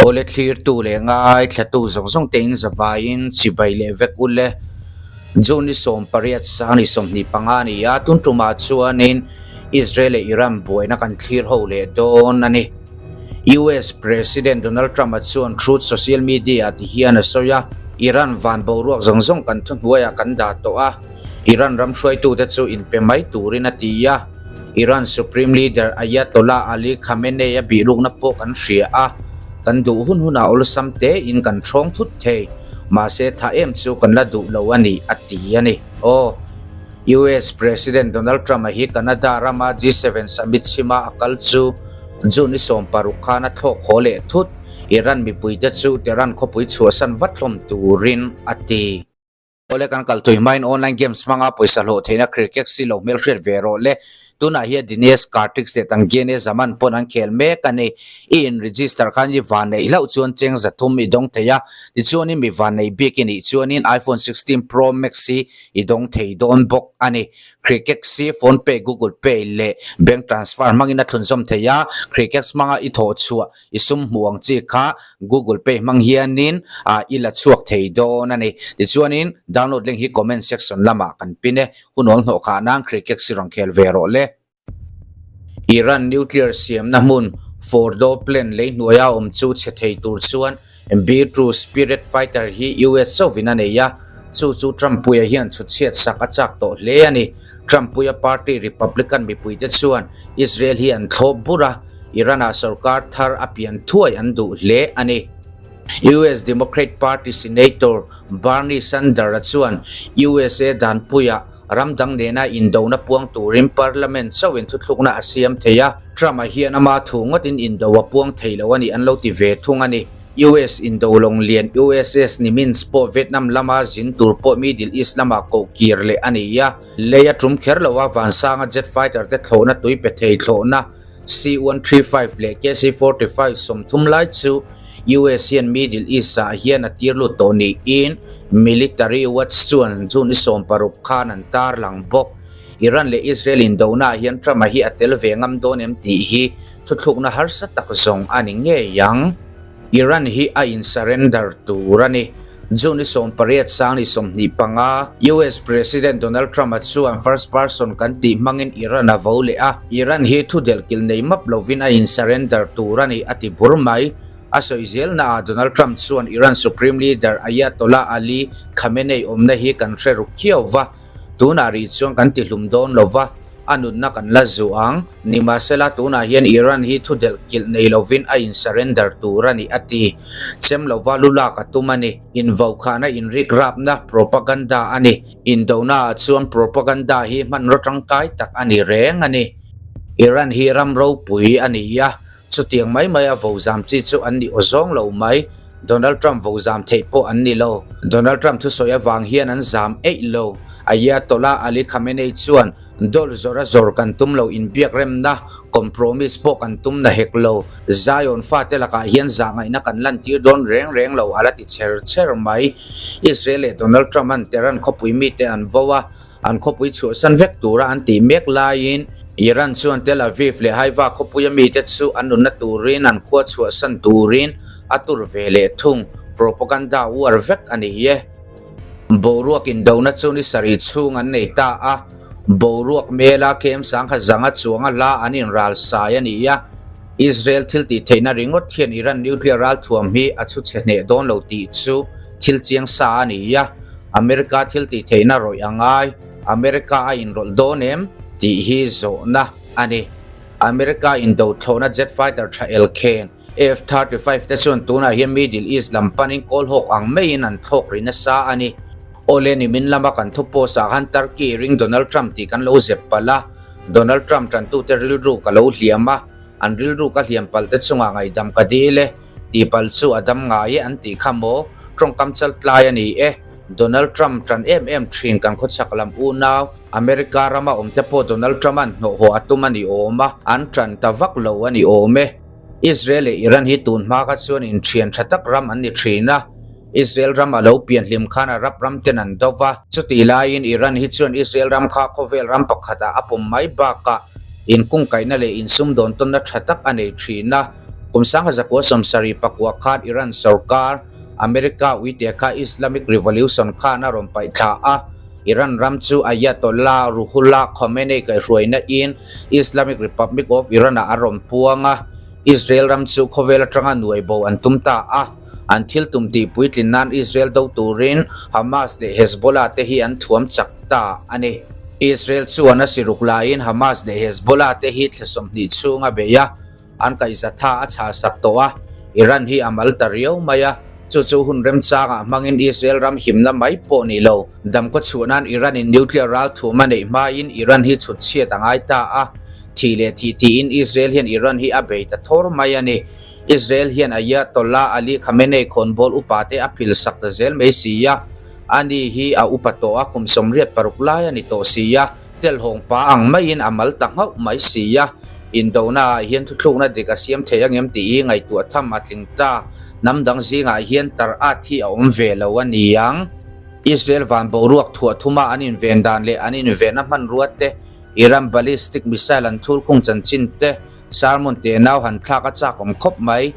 Awle thlirtu leh ngaithlatu zawng zawng te in zavaiin chibai leh vek u le. June ni 18 sang ni 25 a ni a, tun tumah chuanin Israel leh Iran buaina kan thlir ho leh dawn a ni. US President Donald Trump-a chuan Truth Social Media-ah ti hian a sawi a, Iran van boruak zawng zawng kan thuhnuaiah kan dah tawh a, Iran ram hruaitute chu inpe mai turin a ti a. Iran Supreme Leader Ayatollah Ali Khamenei a bihrukna pawh kan hria a, kan duh hun hunah awlsam tein kan ṭhawng thut thei, mahse tha em chu kan la duh lo a ni, a ti a ni. Aw, US President Donald Trump-a hi Canada rama G7 summit chhima a kal chu June i 16 khan a thlawk haw leh thut, Iran mipuite chu Tehran khawpui chhuahsan vat hlawm turin a ti. Awle kan kal tui hmain online games hmanga pawisa hlawh theihna cricket si lo hmelhriat ve rawh le. Tunah hian Dinesh Karthik leh Tangene Zaman pawn an khel mek a ni. I in register khan i van neih hlauh chuan cheng 300 i dawng thei a, tichuanin mi van nei bik i nih chuanin iPhone 16 Pro Max hi i dawng thei dawn bawk a ni. Cricket si Phone Pay, Google Pay leh bank transfer hmangin a thlunzawm thei a, Cricket hmanga i thawh chhuah I sum hmuh ang chi kha Google Pay hmang hianin i la chhuak thei dawn a ni. Tichuanin download link hi comment section lamah kan pin e. Hunawl hnawh khah nan cricket si rawn khel ve rawh le. Iran nuclear siamna hmun Fordow plant lei hnuaia awm chu chhe thei tur chuan B-2 Spirit fighter hi US chauhin a nei a, chu chu Trump-puia hian chhutchhiat sak a chak tawh hle a ni. Trump-puia party Republican mipuite chuan Israel hi an thlawp bur a, Iran-ah sorkar thar a pian thuai an duh hle a ni. US Democrat Party Senator Bernie Sanders-a chuan USA danpuiah ram dang nena indona puang turin Parliament chauhin thuthlukna a siam thei a, Trump-a hian ama thu ngawtin indo a puang thei lo a nih an lo ti ve thung a ni. US indo lawng lian USS Nimitz pawh Vietnam lama zin tur pawh Middle East lamah koh kir leh a ni a, lei a tum kher lo a, vansanga jet fighter te thlawhna tui pe thei thlawhna C-135 leh KC-45 30 lai chu US hian Middle East-ah hian a tir lut tawh niin Military Watch chuan June i 16 khan an tarlang bawk. Iran leh Israel indonaah hian Trump-a hi a tel ve ngam dawn em tih hi thuthlukna harsa tak zawng a ni ngei ang. Iran hi a in surrender tur a ni. June i 18 sang ni 25, US President Donald Trump-a chuan first person kan tih hmangin Iran a vo leh a, Iran hi thu delhkilh nei map lovin a in surrender tur a ni a ti bur mai. A sawi zelnaah Donald Trump chuan Iran Supreme Leader Ayatollah Ali Khamenei awmna hi kan hre ruk khiau va, Tunah rih chuan kan tihlum dawn lo va, a nunna kan la zu ang. Nimahsela, tunah hian Iran hi thu delh kilh nei lovin a in surrender tur a ni, a ti. Chem lova lu lak a tum a ni. Invokhahna inrikrapna, propaganda, a ni. Indonaah chuan propaganda hi hmanraw tangkai tak a ni reng a ni. Iran hi ram ropui a ni a, Chutiang mai mai a vozam chi chu an ni awzawng lo mai. Donald Trump vozam theih pawh an ni lo. Donald Trump thusawi avang hian an zam eih lo. Ayatollah Ali Khamenei chuan, Dawlh zawr a zawr kan tum lo, inbiak remna, compromise, pawh kan tum na hek lo. Zion fate lakah hian zahngaihna kan lantir dawn reng reng lo, a la ti chher chher mai. Israel leh Donald Trump an Tehran khawpui mite an vo a, An khawpui chhuahsan vek tura an tih mek laiin Iran chuan Tel Aviv leh Haifa khawpuia mite chu an nunna turin an khua chhuahsan turin a tur ve leh thung. Propaganda uar vek a ni e. Boruak indona chu ni sarih chhung an nei ta a, boruak mela kem sangkhat zanga chuanga hla an inral sai a ni a. Israel thil tih theihna ringawt hian Iran nuclear ralthuam hi a chhu chhe hneh dawn lo tih chu thil chiang sa a ni a. America thil tih theihna rawih a ngai, America a inrawlh dawn em? tih hi zawhna a ni. America indo thlawhna jet fighter tha elkhen, F-35 te chuan tunah hian Middle East lam panin kawl hawk ang maiin an thlawk ri nasa a ni. Awle nimin lama kan thu post ah khan Turkey ring Donald Trump tih kan lo zep palh a, Donald Trump tantute rilru ka lo hliam a, an rilru ka hliam palh te chungah ngaihdam ka dil e. Tihpalh chu a dam ngai e an tih kha maw? Tawngkam chal tlai a ni e. Donald Trump tan em em thin kan khawchhak lam unau, America rama awm te pawh Donald Trump an hnawh haw a tum a ni awm a, an tan ta vak lo a ni awm e. Israel leh Iran hi tun hma kha chuan inthian tha tak ram an ni thin a, Israel ram a lo pian hlim khan Arab ram ten an do va, chutih laiin Iran hi chuan Israel ram kha khawvel ram pakhatah a pawm mai bakah inkungkaihna leh insumdawn tawnna tha tak a nei thin a. Kum 1974 khan Iran sorkar, America uite kha Islamic Revolution khan a rawn paih thla a, Iran ram chu Ayatollah Ruhollah Khomeini kaihhruaina in Islamic Republic of Iran ah a rawn puang a, Israel ram chu khawvel atanga nuai bo an tum ta a, an thil tum tih puitlin nan Israel do turin Hamas leh Hezbollah te hi an thuam chak ta a ni. Israel chuan a siruk laiin Hamas leh Hezbollah te hi thla 20 chhung a bei a, An kaihzatha a chhahsak tawh a, Iran hi a mal ta riau mai a, chu chu hun remchangah hmangin Israel ram himna mai pawh ni lo. Damkaw chhuah nan Iran-in nuclear ral thum a neih hmain Iran hi chhut chhiat a ngai ta a, thih leh thih tiin Israel hian Iran hi a bei ta thawr mai a ni. Israel hian Ayatollah Ali Khamenei khawnbawl upa te a phil sak ta zel mai si a, ani hi a upa tawh a, kum 86 lai a ni tawh si a. Telhawng pa ang maiin a mal ta nghauh mai si a, indona ah hian thuthlukna dik a siam thei angem tih hi ngaihtuah tham a tling ta. Hnam dang zingah hian tar at hi a awm ve lo a ni ang. Israel van boruak thuah thuma an inven dan leh an invenna hmanrua te, Iran ballistic missile an thulkhung chanchin te, Sermon teh nau han thlak a chak awm khawp mai.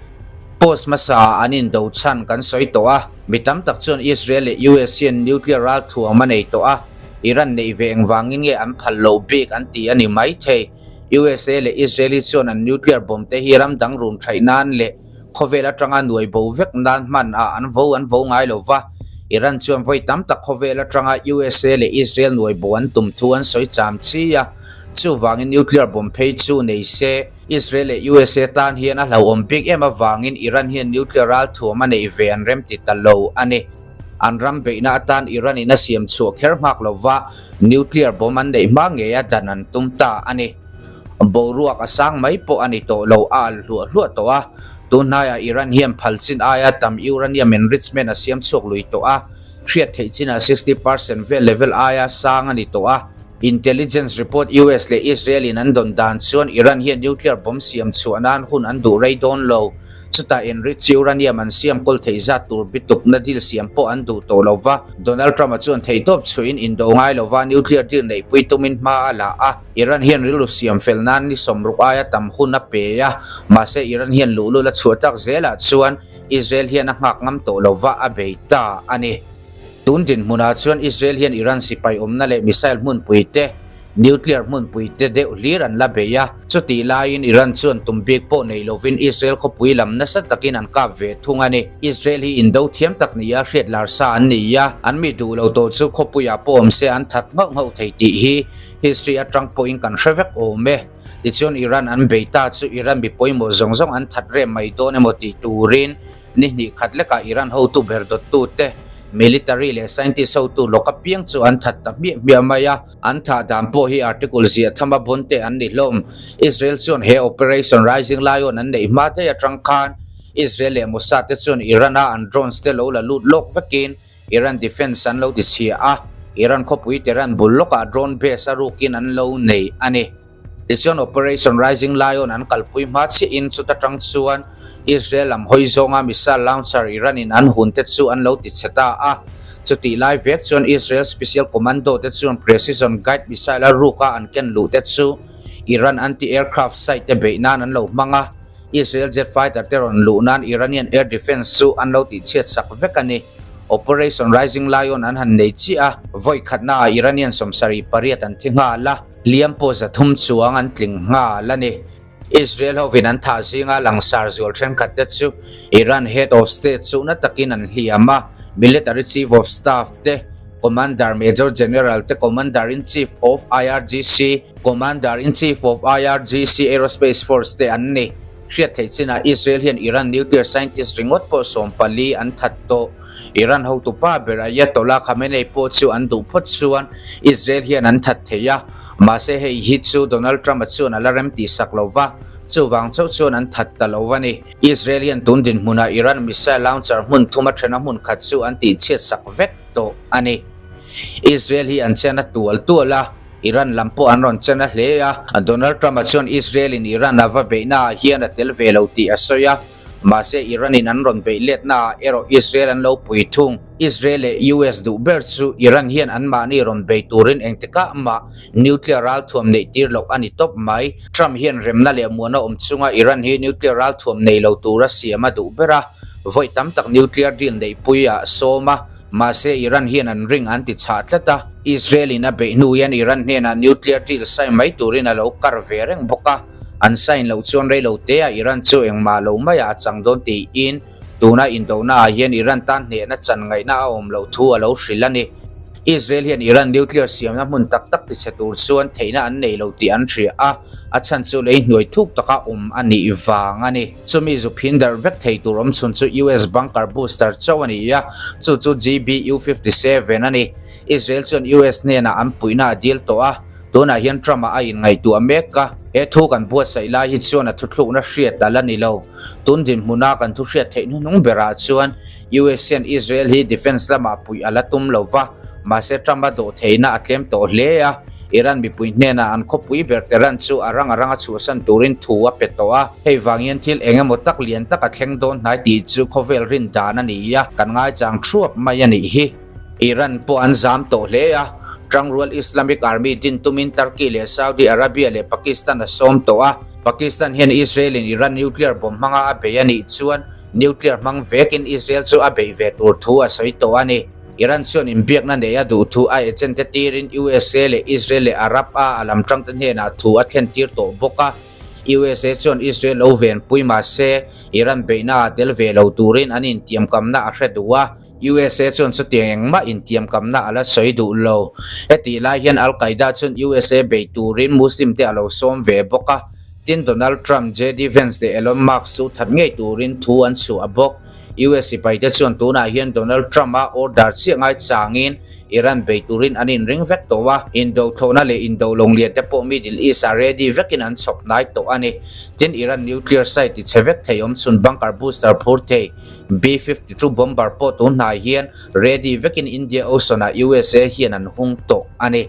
Post hmasa ah an indo chhan kan sawi tawh a, mi tam tak chuan Israel leh US hian nuclear ral thuam a nei tawh a, Iran neih ve engvangin nge an phal loh bik an ti a ni mai thei. USA leh Israel hi chuan an nuclear bomb te hi ram dang rum thaih nan leh khawvel atanga nuai bo vek nan hman ah an vo an vo ngai lo va, Iran chuan vawi tam tak khawvel atanga USA leh Israel nuai bo an tum thu an sawi cham chi a. Chuvangin nuclear bomb phei chu nei se, Israel leh USA tan hian a hlauhawm bik em avangin Iran hian nuclear ral thuam a neih ve an remti ta lo a ni. An ram beihna atan Iran in a siam chhuah kher nghak lova nuclear bomb an neih hma ngei a dan an tum ta a ni. Boruak a sang mai pawh a ni tawh lo, a al hluah hluah tawh a. Tun hnaiah Iran hian phal chin aia tam uranium enrichment a siam chhuak lui tawh a, hriat theih chinah 60% vel level aia sang a ni tawh a. Intelligence report US leh Israel in an dawn dan chuan Iran hian nuclear bomb siam chhuah nan hun an duh rei dawn lo. Chutah enriched uranium an siam kawl theih zat tur bitukna deal siam pawh an duh tawh lo va. Donald Trump-a chuan theihtawp chhuahin indo ngai lova nuclear deal neihpui tumin hma a la a. Iran hian rilru siam fel nan ni 60 aia tam hun a pe a, mahse Iran hian luhlul a chhuah tak zelah chuan Israel hian a nghak ngam tawh lo va a bei ta a ni. Tun dinhmunah chuan Israel hian Iran sipai awmna leh missile hmunpui te, nuclear hmunpui te deuh hlir an la bei a. Chutih laiin Iran chuan tum bik pawh nei lovin Israel khawpui lam nasa takin an kap ve thung a ni. Israel hi indo thiam tak nia hriat lar sa an ni a, an mi duh lo tawh chu khawpuiah pawh awm se an that nghauh nghauh thei tih hi history atang pawhin kan hre vek awm e. Tichuan Iran an bei ta chu Iran mi pawimawh zawng zawng an that rem mai dawn emaw tih turin Ni hnih khat lekah Iran hotu ber dawttute, military leh scientist hotu lawk apiang chu an that ta hmiah hmiah mai a. An thah dan pawh hi article ziah thama bun te an ni hlawm. Israel chuan he Operation Rising Lion an neih hma daih atang khan Israel leh Mossad te chuan Iran-a an drones te lo la lut lawk vekin Iran defence an lo ti chhia a, Iran khawpui Tehran bul lawkah drone base a rukin an lo nei a ni. Tichuan Operation Rising Lion an kalpui hma chiahin chuta tang chuan Israel lam hawi zawnga missile launcher Iran in an hun te chu an lo ti chhe ta a. Chutih lai vek chuan Israel Special Commando te chuan precision guide missile a ruka an ken luh te chu Iran anti-aircraft site te beih nan an lo hmang a. Israel jet fighter te rawn luh nan Iranian air defence chu an lo tihchhiat sak vek a ni. Operation Rising Lion an han nei chiah a, vawi khatnaah Iranian 78 an thi nghal a. Hliam pawh 300 chuang an tling nghal a ni. Israel hovin an thah zinga langsar zual thenkhat te chu Iran Head of State chuhna takin an hliam a, Military Chief of Staff te, Commander Major General te, Commander in Chief of IRGC, Commander in Chief of IRGC Aerospace Force te an ni. Hriat theih chinah Israel hian Iran nuclear scientist ringawt pawh 14 an that tawh. Iran hotupa ber Ayatollah Khamenei pawh chu an duh phawt chuan Israel hian an that thei a, mahse hei hi chu Donald Trump-a chuan a la rem tih sak lo va, chuvang chauh chuan an that ta lo a ni. Israel hian tun dinhmunah Iran missile launcher hmun thuma thena hmun khat chu an tihchhiat sak vek tawh a ni. Israel hi an chen a tual tual a. Iran lam pawh an rawn chen a hle a, Donald Trump-a chuan Israel-in Iran a va beihnaah hian a tel ve lo tih a sawi a. Mahse Iran in an rawn beih letna ah erawh Israel an lo pui thung. Israel leh US duh ber chu Iran hian anmahni rawn bei turin engtikah mah nuclear ralthuam neih tir loh a ni tawp mai. Trump hian remna leh muana awm chunga Iran hi nuclear ralthuam nei lo tura siam a duh ber a, vawi tam tak nuclear deal neihpui ah sawm a, mahse Iran hian an ring an ti chhah tlat a. Israel in a beih hnu hian Iran hnenah nuclear deal sign mai turin a lo kar ve reng bawk a, an sign loh chuan reilo te ah Iran chu engmah lo maiah a chang dawn tiin Tuna indohnaah hian Iran tan hnehna chan ngaihna a awm loh thu a lo hrilh a ni. Israel hian Iran nuclear siamna hmun tak tak tichhe tur chuan theihna an nei lo tih an hria a, a chhan chu lei hnuai thuk taka awm a nih vang a ni. Chumi zu phin darh vek thei tur awm chhun chu US bunker booster chauh a ni a, chu chu GBU 57 a ni. Israel chuan US hnenah an puihna a dil tawh a, tunah hian Trump-a a inngaihtuah mek a, he thu kan buatsaih lai hi chuan a thuthlukna hriat a la ni lo. Tun dinhmuna kan thu hriat theih hnuhnung berah chuan US hian Israel hi defence lamah puih a la tum lo va, mahse Trump-a dawh theihna a tlem tawh hle a, Iran mipui hnenah an khawpui ber Tehran chu a rang a ranga chhuahsan turin thu a pe tawh a, hei vang hian thil eng emaw tak lian tak a thleng dawn hnai tih chu khawvel rin dan a ni a, kan ngaichang thuap mai a nih hi. Iran pawh an zam tawh hle a, Tangrual Islamic Army din tumin Turkey leh Saudi Arabia leh Pakistan a sawm tawh a. Pakistan hian Israel in Iran nuclear bomb hmanga a bei a nih chuan nuclear hmang vekin Israel chu a bei ve tur thu a sawi tawh a ni. Iran chuan inbiakna nei a duh thu a agent te tirin USA leh Israel leh Arab a a lam tangte hnenah thu a thlen tir tawh bawk a. USA chuan Israel lo venpui mahse Iran beihna ah tel ve lo turin an intiamkamna a hre duh a. USA chuan chutiang engmah intiamkamna a la sawi duh lo. Hetih lai hian Al Qaeda chuan USA bei turin Muslim te a lo sawm ve bawk a, tin Donald Trump, JD Vance leh Elon Musk chu that ngei turin thu an chhuah bawk. US sipaite chuan tunah hian Donald Trump-a order chiah ngai changin Iran bei turin an inring vek tawh a, indo thlawhna leh indo lawnglian te pawh Middle East-ah ready vekin an chhawp hnai tawh a ni. Tin Iran nuclear site tichhe vek thei awm chhun bunker booster phur thei B-52 bomber pawh tun hnai hian ready vekin India Ocean-ah USA hian an hung tawh a ni.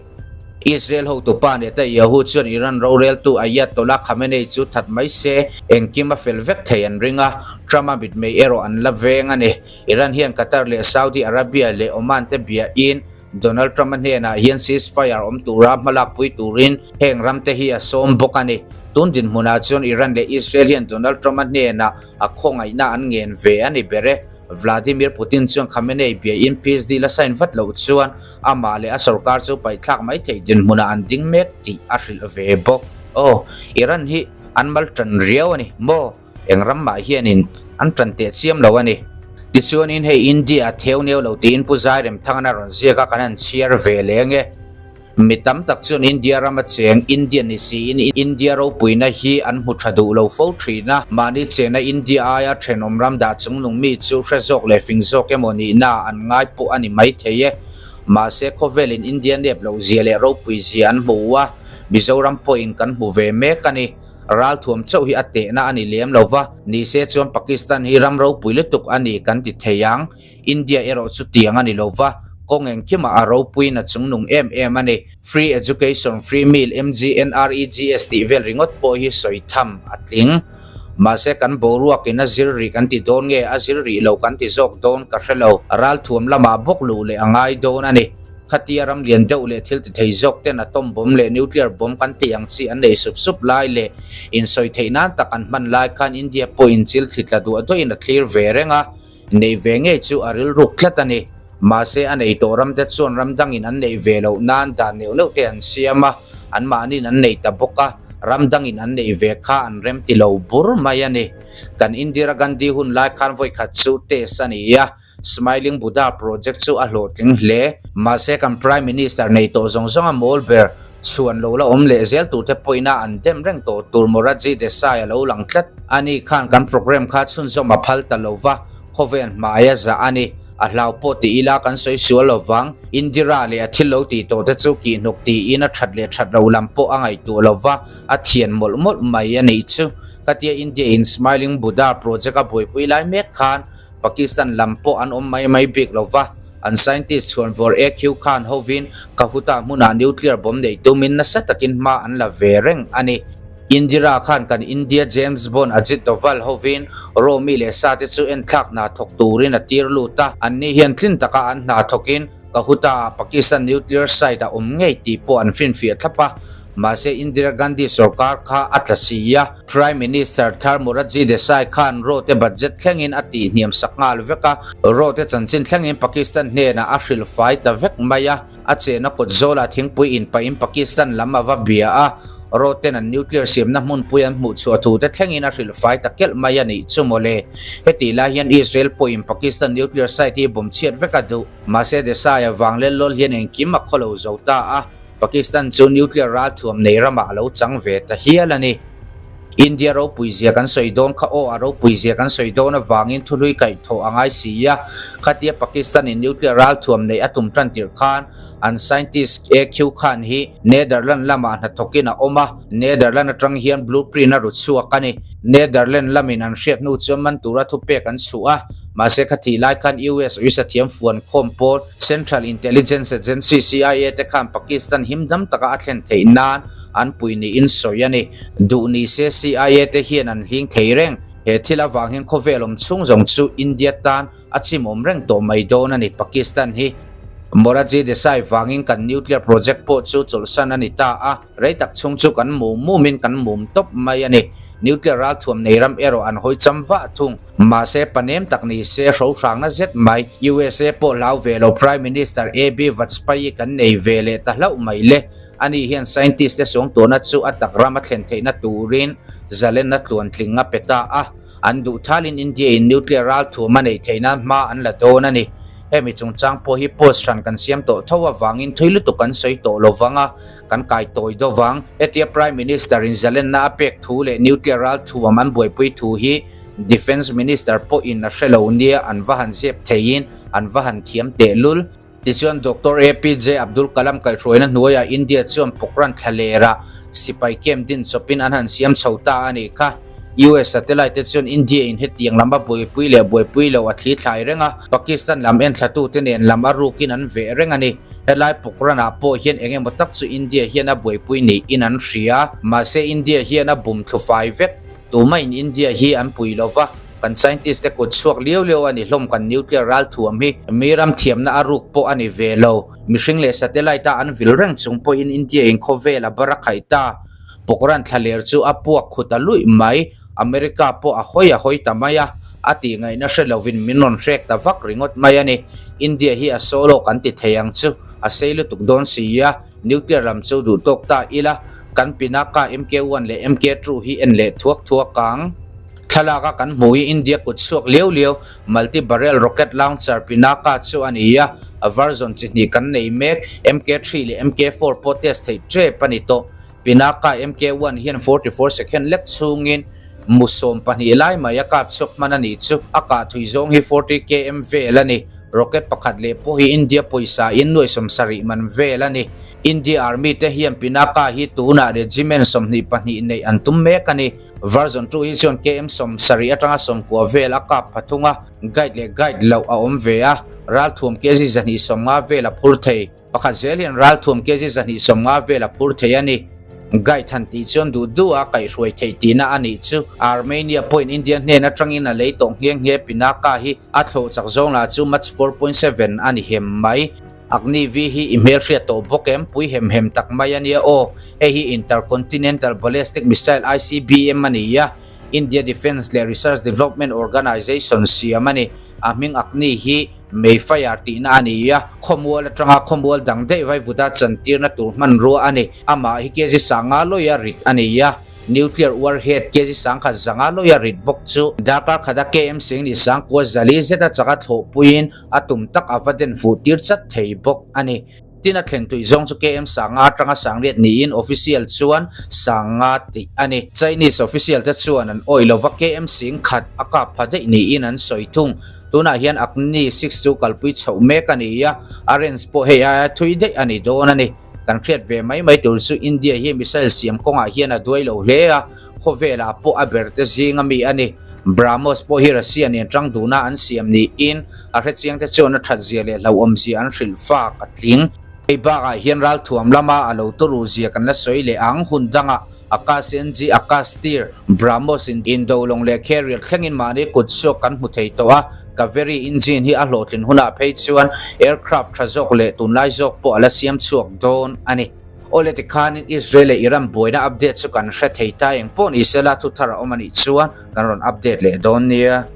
Israel hotupa Netanyahu chuan Iran roreltu Ayatollah Khamenei chu that mai se, engkim a fel vek thei an ring a, Trump-a mitmei erawh an la veng a ni. Iran hian Qatar leh Saudi Arabia leh Oman te biahin Donald Trump-a hnenah hian ceasefire awm tura hmalakpui turin heng ramte hi a sawm bawk a ni. Tun dinhmunah chuan Iran leh Israel hian Donald Trump-a hnenah A khawngaihna an ngen ve a ni ber e. Vladimir Putin chuan Khamenei biain peace deal a sign vat loh chuan amah leh a sorkar chu paihthlak mai theih dinhmunah an ding mek tih a hrilh ve bawk. Aw, Iran hi an mal tan riau a ni maw? Eng ram mah hianin an tan teh chiam lo a ni. Tichuanin hei India a theu neu lo tiin Pu Zairemthangan a rawn ziak a, kan han chhiar ve leng e. Mi tam tak chuan India rama cheng Indian ni siin India ropuina hi an hmu tha duh lo fo thin a, mahni chena India aia thenawm ram dah chungnung mi chu hre zawk leh fing zawk emaw nihna an ngai pawh a ni mai thei e. Mahse khawvelin India nep loh zia leh ropui zia an hmu a, Mizoram pawhin kan hmu ve mek a ni. Ralthuam chauh hi a tehna a ni lem lo va, nise chuan Pakistan hi ram ropui lutuk a ni kan ti thei ang. India erawh chu tiang a ni lo va, kawng engkimah a ropuiin a chungnung em em a ni. Free Education, Free Meal, MGNREGS tih vel ringawt pawh hi sawi tham a tling. Mahse kan boruakin a zir rih kan ti dawn nge a zir rih lo kan ti zawk dawn ka hre lo. Ralthuam lamah bawk luh leh a ngai dawn a ni. Khatia ram lian deuh leh thil ti thei zawk ten atom bomb leh nuclear bomb kan tih ang chi an nei sup sup lai leh insawi theih nan tak an hman lai khan India pawhin chil thli tla duah duahin a thlir ve reng a. Neih ve ngei chu a rilruk tlat a ni. Mahse a nei tawh ramte chuan ram dangin an neih ve loh nan dan neuh neuh te an siam a, anmahniin an nei ta bawk a, ram dangin an neih ve kha an rem ti lo bur mai a ni. Kan Indira Gandhi hun lai khan vawikhat chu test a ni a, Smiling Buddha project chu a hlawhtling hle. Mahse kan Prime Minister nei tawh zawng zawng a mawl ber chhuan lo la awm leh zel turte pawhin a an dem reng tawh tur Morarji Desai a lo lang tlat. Ani khan kan programme kha chhunzawm a phal ta lo va, khawvel hmai a zah a ni. A hlau pawh ti ila kan sawi sual lo vang. Indira leh a thil lo tih tawh te chu kihhnawk tiin a that leh that lo lam pawh a ngaihtuah lo va, a thian mawlh mawlh mai a nih chu. Khatia India in Smiling Buddha project a buaipui lai mek khan Pakistan lam pawh an awm mai mai bik lo va, an scientist chhuanvawr AQ Khan hovin Kahuta hmunah nuclear bomb neih tumin nasa takin hma an la ve reng a ni. Indira khan kan India James Bond Ajit Doval hovin Raw mi leh sa te chu enthlak hna thawk turin a tir lut a, anni hian tlin taka an hna thawkin Kahuta ah Pakistan nuclear site a awm ngei tih pawh an finfiah thlap a, mahse Indira Gandhi sorkar kha a tla si a, Prime Minister thar Morarji Desai khan Raw te budget thlengin a tihhniam sak nghal vek a, Raw te chanchin thlengin Pakistan hnenah a hrilh fai ta vek mai a. A chehna kawt zawlah thingpui inpahin Pakistan lam a va bia a, Raw ten an nuclear siamna hmunpui an hmuh chhuah thu te thlengin a hrilh fai ta kelh mai a nih chu mawle. Hetih lai hian Israel pawhin Pakistan nuclear site hi bawm chhiat vek a duh. Mahse Desai-a vang lel lawl hian engkim a khawlo zo ta a, Pakistan chu nuclear ralthuam nei ramah a lo chang ve ta hial a ni. India ropui zia kan sawi dawn kha aw, a ropui zia kan sawi dawn avangin thuhlui kaihthawh a ngai si a, khatia Pakistan in nuclear ralthuam neih a tum tan tirh khan an scientist AQ Khan hi Netherland lamah hnathawkin a awm a, Netherland atang hian blueprint a ru chhuak a ni. Netherland lamin an hriat hnu chuan man tura thupek an chhuah a, mahse khathih lai khan US uisa thiam fuan khawm pawl Central Intelligence Agency, CIA, te khan Pakistan him dam taka a thlen theih nan an pui niin sawi a ni. Duh ni se CIA te hian an hling thei reng. He thil avang hian khawvel awm chhung zawng chu India tan a chimawm reng tawh mai dawn a ni Pakistan hi. Morarji Desai vangin kan nuclear project pawh chu chawlhsan a ni ta a, rei tak chhung chu kan mum mumin kan mum tawp mai a ni. Nuclear ralthuam nei ram erawh an hawi cham vah thung. Mahse panem tak ni se hro hrangna zet mai. USA pawh hlau ve lo Prime Minister AB Vajpayee kan nei ve leh ta hlauh mai le. Ani hian scientist te suangtuahna chu a tak rama thlen theihna turin zalenna tluantling a pe ta a, an duh thalin India in nuclear ralthuam a neih theih nan hma an la dawn a ni. Hemi chungchang pawh hi post hran kan siam tawh tho avangin thui lutuk kan sawi tawh lo vang a, kan kai tawi deuh vang. Hetia Prime Minister in zalenna a pek thu leh nuclear ralthuam an buaipui thu hi Defence Minister pawhin a hre lo nia an va han zep theiin an va han thiam tehlul. Tichuan Doctor APJ Abdul Kalam kaihhruaina hnuaiah India chuan Pokhran thlalerah sipai camp din chawpin an han siam chho ta a nih kha. US satellite te chuan India in hetiang lam a buaipui leh buaipui lo a thli thlai reng a, Pakistan lam enthlatute nen lam a rukin an veh reng a ni. Helai Pokhran ah pawh hian eng emaw tak chu India hian a buaipui niin an hria. Mahse India hian a bum thlu fai vek. Tumahin India hi an pui lova, kan scientist te kut chhuak liau liau a ni hlawm kan nuclear ralthuam hi mi ram thiamna a ruk pawh a ni ve lo. Mihring leh satellite a an vil reng chung pawhin India in khawvel a bar a khaih ta. Pokhran thlaler chu a puak khut a luih mai, America pawh a hawi a hawi ta mai a, a tih ngaihna hre lovin min rawn hrek ta vak ringawt mai a ni. India hi a solo kan ti thei ang chu, a sei lutuk dawn si a. Nuclear lam chu duh tawk ta ila, kan Pinaka MK1 leh MK2 hi en leh thuak thuak ang. Thlalak a kan hmuh hi India kut chhuak liau liau Multi Barrel Rocket Launcher Pinaka chu a ni a, a version chi hnih kan nei mek, MK3 leh MK4 pawh test theih tep a ni tawh. Pinaka MK1 hian 44 second lek chhungin mu 12 lai mai a kap chhuak hman a nih chu. A kah thui zawng hi 40 km vel a ni. Rocket pakhat leh pawh hi India pawisa in nuai 70 man vel a ni. India Army te hian Pinaka hi tunah regiment 22 neih an tum mek a ni. Version 2 hi chuan km 70 atanga 90 vel a kap pha thung a, guide leh guide loh a awm ve a, ralthuam kg 250 vel a phur thei. Pakhat zel hian ralthuam kg 250 vel a phur thei a ni. Guide han tih chuan duh duh a kaihhruai theih tihna a nih chu. Armenia pawhin India hnen atangin a lei tawh nghe nghe Pinaka hi a thlawh chak zawng lah chu Mach 4.7 a ni hem mai. Agni V hi i hmelhriat tawh bawk em? Pui hem hem tak mai a nia aw. Hei hi Intercontinental Ballistic Missile, ICBM, a ni a, India Defence leh Research Development Organisation siam a ni. A hming Agni hi Mei fire tihna a ni a, khawmual atanga khawmual dang daih vaivuta chantirna tur hmanrua a ni. Amah hi kg 500 lawia rit a ni a, nuclear warhead kg 1100 lawia rit bawk chu darkar khata KM 10,9 zali zeta chaka thlawhpuiin a tum tak a va den fuh tir chat thei bawk a ni. Tin a thlen tui zawng chu KM 500 atanga 800 niin official chuan 500 tih a ni. Chinese official te chuan an awih lova KM 10,000 a kap pha daih niin an sawi thung. Tunah hian Agni 6 chu kalpui chhoh mek a ni a, a range pawh hei aia thui daih a ni dawn a ni. Kan hriat ve mai mai tur chu India hi missile siam kawngah hian a duai lo hle a, khawvelah pawh a ber te zing ami a ni. BrahMos pawh hi Russia nen tang duna an siam niin a hrechiang te chuan a that zia leh hlauhawm zia an hrilh fak a tling. Hei bakah hian ralthuam lama a lo tawru zia kan la sawi leh ang hun dangah. Akash NG, Akash Tir, BrahMos indo lawng leh carrier thlengin mahni kut chhuak kan hmu thei tawh a, Kaveri engine hi a hlawhtlin hunah phei chuan aircraft tha zawk leh tunlai zawk pawh a la siam chhuak dawn a ni. Awle tikhanin Israel leh Iran buaina update chu kan hre thei ta eng pawh ni sela thuthar a awm a nih chuan kan rawn update leh dawn nia.